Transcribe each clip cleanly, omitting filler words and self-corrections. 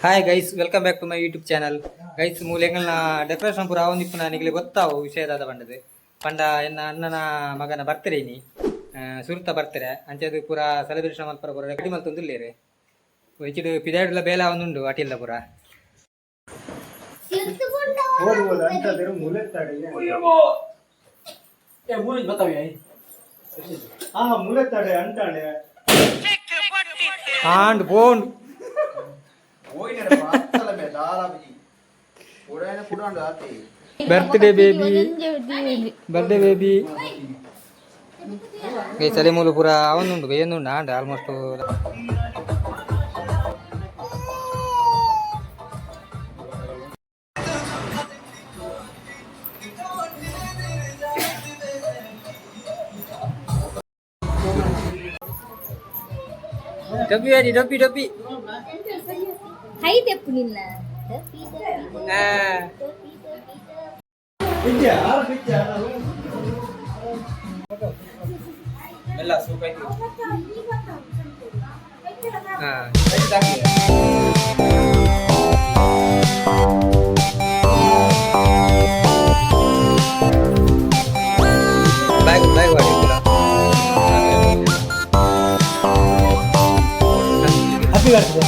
Hi guys, welcome back to my YouTube channel. Guys, ಮೂಲೆಗಳನ್ನ decoration ಪೂರ ಆವೊಂದಿಪ್ಪುನ ನಿಗಲೆ ಗೊತ್ತಾವು ವಿಷಯದಾದ ಪಂಡದು ಪಂಡ ಎನ್ನ ಅಣ್ಣನ ಮಗನ ಬರ್ತಾರೆ ಇನಿ ಸುರುತ ಬರ್ತಾರೆ ಅಂಚದು ಪೂರ ಸೆಲೆಬ್ರೇಷನ್ ಮಲ್ಪರ ಪೂರ ರೆಡಿ ಮಲ್ತೊಂದುಲ್ಲೇರು. ಇಚಿಡು ಪಿದಾಡುಲ ಬೇಲ ಒಂದುಂಡು ಅಟಿಲ್ಲ ಪೂರ. ಮುಲೆತ್ತಡೆ ಅಂಟಾಣೆ. ಆಂಡ್ ಬೋಂಡ್. Birthday baby, birthday baby. Guys, ಅಲೆ ಮೂಲು ಪೂರ ಅವನುಂಡು ಬೇಯೊಂದುಂಡು ಆಂಡ್ ಆಲ್ಮೋಸ್ಟ್. ಡಬ್ಬಿ ಅಡಿ ಡಬ್ಬಿ ಡಬ್ಬಿ. ಹೈ ತೆಪ್ಪು ನಿನ್ನ. ಎಲ್ಲ ಸೂಪ್ ಆಯ್ತು. ಹಾ, ಬ್ಯಾಗ್ ಬ್ಯಾಗ್ ಮಾಡಿ. Happy birthday.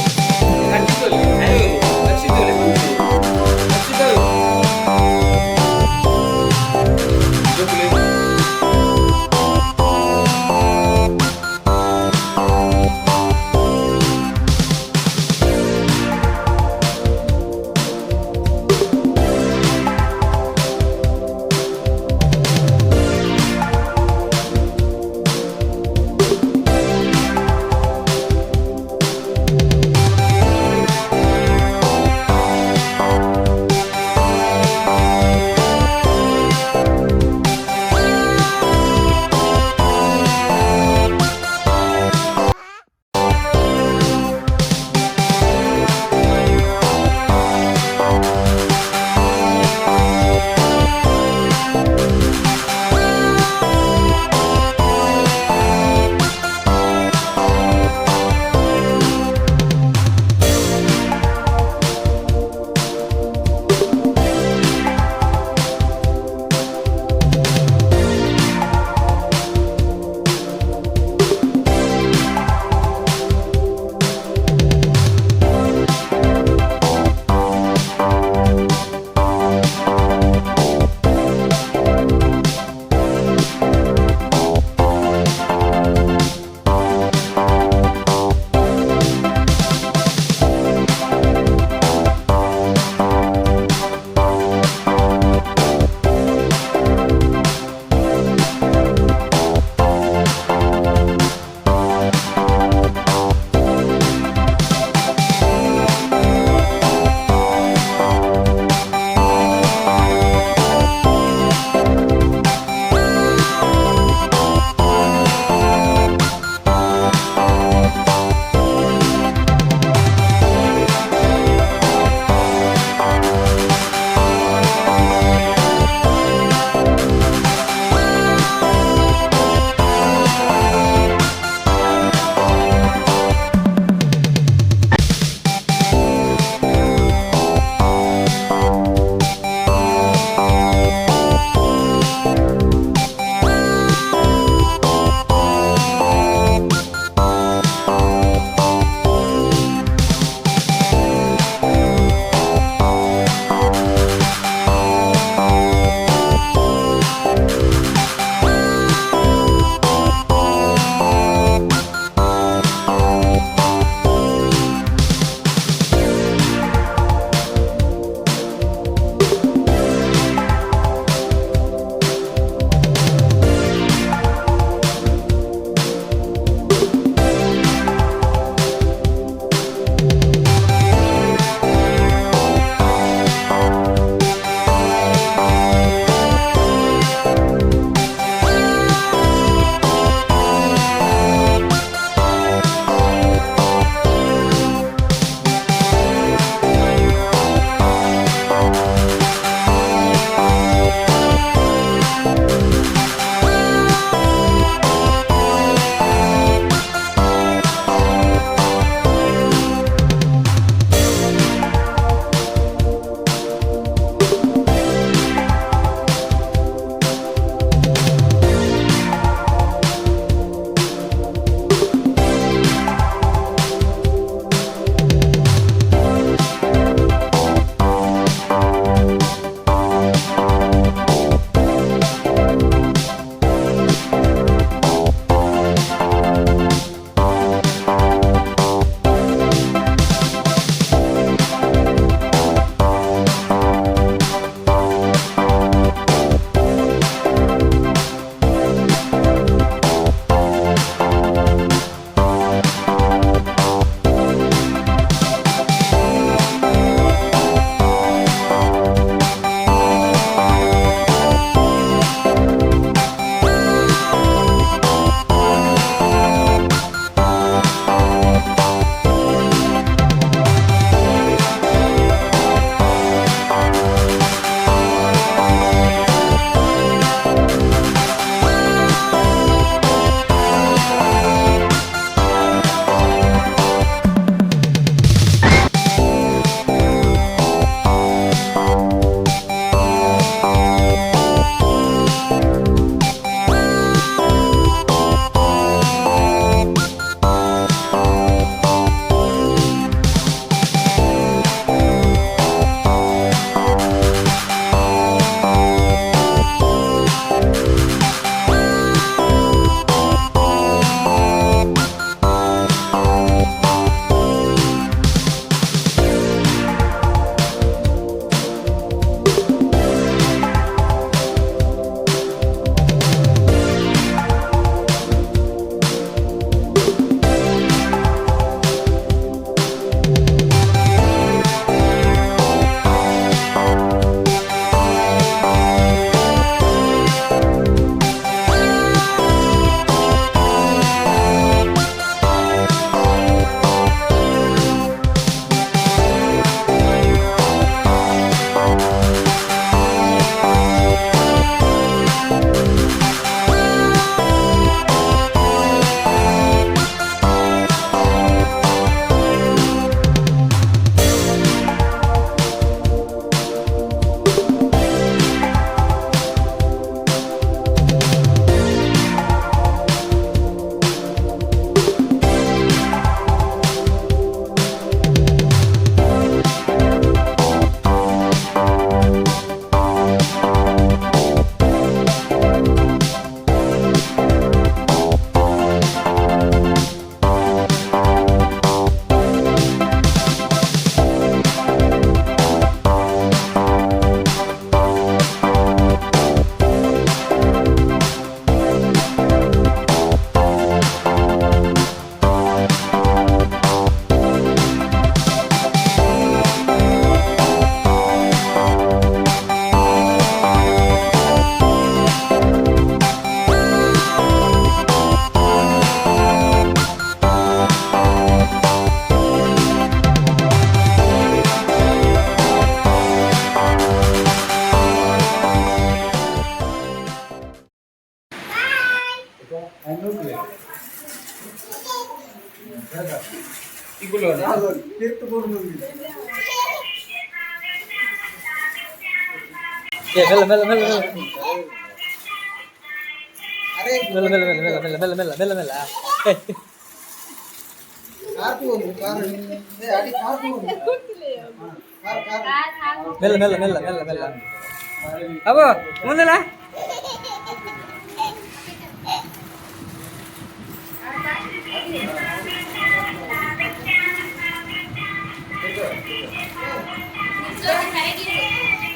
ಏ, ಮೆಲ್ಲ ಮೆಲ್ಲ ಮೆಲ್ಲ ಮೆಲ್ಲ ಮೆಲ್ಲ ಮೆಲ್ಲ ಮೆಲ್ಲ ಮೆಲ್ಲ ಮೆಲ್ಲ ಮೆಲ್ಲ ಮೆಲ್ಲ ಮೆಲ್ಲ ಮೆಲ್ಲ. ಮೆಲ್ಲ ಮೆಲ್ಲ ಮೆಲ್ಲ ಮೆಲ್ಲ ಮೆಲ್ಲ. ಅವ ಮುಂದೆಲ್ಲ.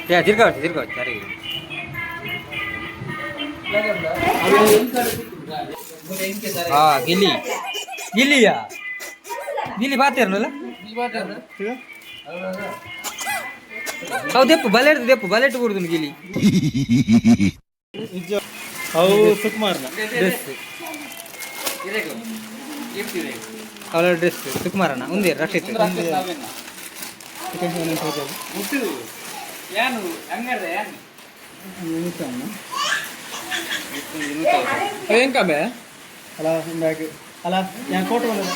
ಏ, ತಿರ್ಗಾವಚ್ಚಿ ತಿರ್ಗಾವಚ್ಚಿ ಸರಿ. ಹಾ, ಗಿಲ್ಲಿ ಗಿಲ್ಲಿಯಾ, ಗಿಲ್ಲಿ ಬಾತೇರ್ನಲ್ಲ. ಅವು ದೆಪ್ಪು ಬಲೆಟ್, ದೆಪ್ಪು ಬಲೆಟ್ ಕೊಡುದು ಗಿಲಿ. ಅವು ಸುಕುಮಾರ್ನ. ಡ್ರೆಸ್, ಅವಳ ಡ್ರೆಸ್ ಸುಕುಮಾರನ ಉಂದೇ ರಕ್ಷಿತ್. ಅಲ್ಲ ಹಿಂಗಾಗಿ ಅಲ್ಲ ഞാൻ ಕೋಟೆ ಬಂದದ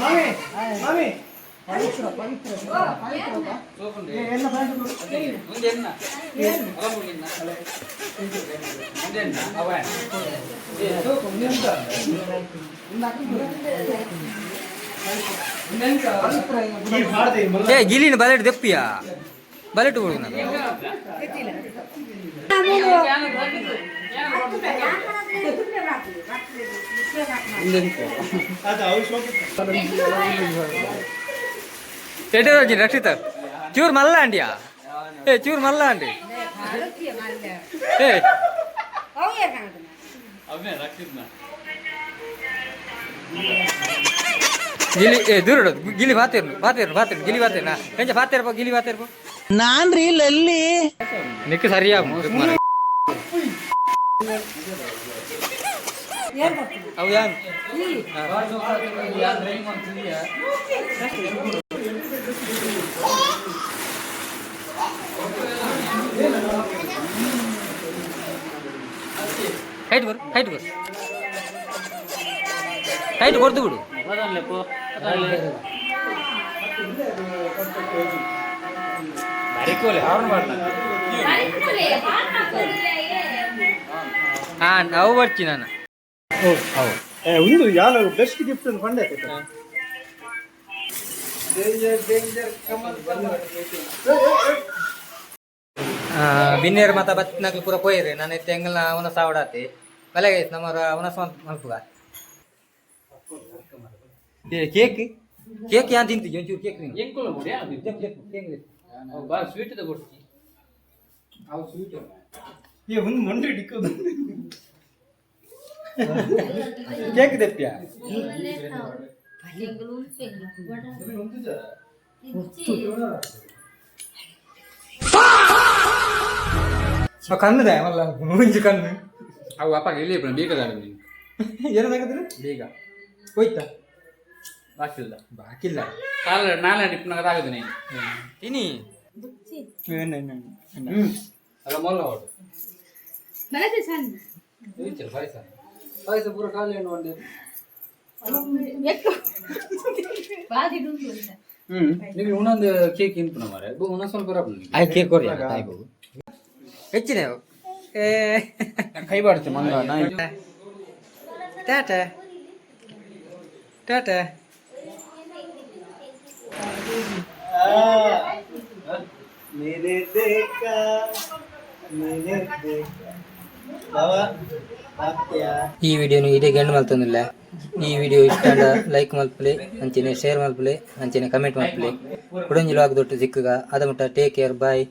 ಮಾಮಿ ಮಾಮಿ. ಏ, ಎಲ್ಲ ಪ್ಯಾಂಟ್ ಕೊಡು. ಈ ಮಾಡ್ದೆ ಈ ಮಲ್ಲ. ಏ, ಗಿಲಿನ ಬಲೆಟ್ ದೆಪ್ಪಿಯಾ, ಬಲೆಟ್ ಕೊಡುದು ನಾನು. ಅದು ಅವು ಶೋಕಿತ್ತು. ಎಡ್ಡೆ ಹೋಗಿ ರಕ್ಷಿತ, ಚೂರು ಮಲ್ಲ ಅಂಡಿಯಾ. ಏ, ಚೂರು ಮಲ್ಲ ಅಂಡಿ. ಏ, ಗಿಲಿ, ಏ, ದೂರ ಇಡು. ಗಿಲಿ ಬಾತೇರ್ನು ಬಾತೇರ್ನು ಬಾತೇರ್ನು ಗಿಲಿ ಬಾತೇರ್ನ ಎಂಚ ಬಾತೇರ್ಪ, ಗಿಲಿ ಬಾತೇರ್ಪ. ನಾನ್ ರೀ ಲಲ್ಲಿ. ನಿಕ್ಕ ಸರಿಯಾ ಸುಕುಮಾರ. ಅವು ಯಾನ್ ಹೈಟ್ ಬರು, ಹೈಟ್ ಬರು, ಹೈಟ್ ಕೊಡ್ದು ಬಿಡು. ಹಾ, ಅವು ಬರ್ಚಿ ನಾನು. ಏ, ಒಂದು ಯಾಲ ಬೆಸ್ಟ್ ಗಿಫ್ಟ್ ಅಂತ ಫಂಡ್ ಆಯ್ತು. ಬಿನ್ನೇರು ಮಾತ ಬತ್ತಿನಾಗ್ಲು ಪೂರ ಪೋಯಿರಿ. ನಾನು ಇತ್ತೆ ಎಂಗಲ್ನ ಅವನ ಸಾವಡಾತಿ ಬಲೆ ನಮ್ಮ ಅವನ ಮಲ್ಪುಗ. ಏ, ಕೇಕ್ ಕೇಕ್ ಯಾನ್ ತಿಂತಿ? ಒಂಚೂರು ಕೇಕ್ ನೀನು. ಸ್ವೀಟ್ ತಗೊಡ್ತಿ. ಏ, ಒಂದು ಮಂಡ್ರಿ ಡಿಕ್ಕೋದು. ಕೇಕ್ ತೆಪ್ಪಿಯ. ಕಣ್ಣು ಮಲ್ಲ ಮುಂಜಿ ಕಣ್ಣು. ಅವು ಅಪ್ಪ ಎಲ್ಲಿ ಬೇಗ. ಏನಾಗದ್ರೆ? ಬೇಗ. ಹೋಯ್ತಾ? ಬಾಕಿ ಇಲ್ಲ. ಬಾಕಿ ಇಲ್ಲ. ಕಾಲ ನಾಳೆ ನಿಪ್ಪನಾಗ ಆಗುದು. ತಿನಿ. ಅಲ್ಲ ಮೊಲ್ಲ ಹೊಟ್ಟು. ಬಲತೆ ಸಣ್ಣ. ಪಾಯಸ ಪಾಯಸ ಪೂರ ಖಾಲಿ ಏನು ಒಂದೇ. ಬಾದಿ. ನೀವು ಉಣೊಂದು ಕೇಕ್ ಇಂಪುನ ಮಾರೆ ಉಣ ಸ್ವಲ್ಪ. ಆಯ್, ಕೇಕ್ ಕೊಡಿ ತಾಯಿಗೂ ಹೆಚ್ಚಿನ. ಏ. ಕೈ ಬಾಡ್ತೆ ಮಂಗ ನಾಯಿ. ಟಾಟಾ ಟಾಟಾ. मैंने देखा, मैंने देखा ಬಾಬಾ ಬಾಕ್ತಿಯಾ. ಈ ವಿಡಿಯೋನು ಇದೇ ಗೆಂಡು ಮಲ್ತೊಂದಿಲ್ಲ. ಈ ವಿಡಿಯೋ ಇಷ್ಟ ಲೈಕ್ ಮಲ್ಪಲೆ, ಅಂಚನೆ ಶೇರ್ ಮಲ್ಪಲೆ, ಅಂಚನೆ ಕಮೆಂಟ್ ಮಲ್ಪಲೆ. ಕುಡಂಜಿ ಲಾಗ್ ದೊಟ್ಟು ಸಿಕ್ಕಗ ಅದ ಮುಟ್ಟ ಟೇಕ್ ಕೇರ್, ಬಾಯ್.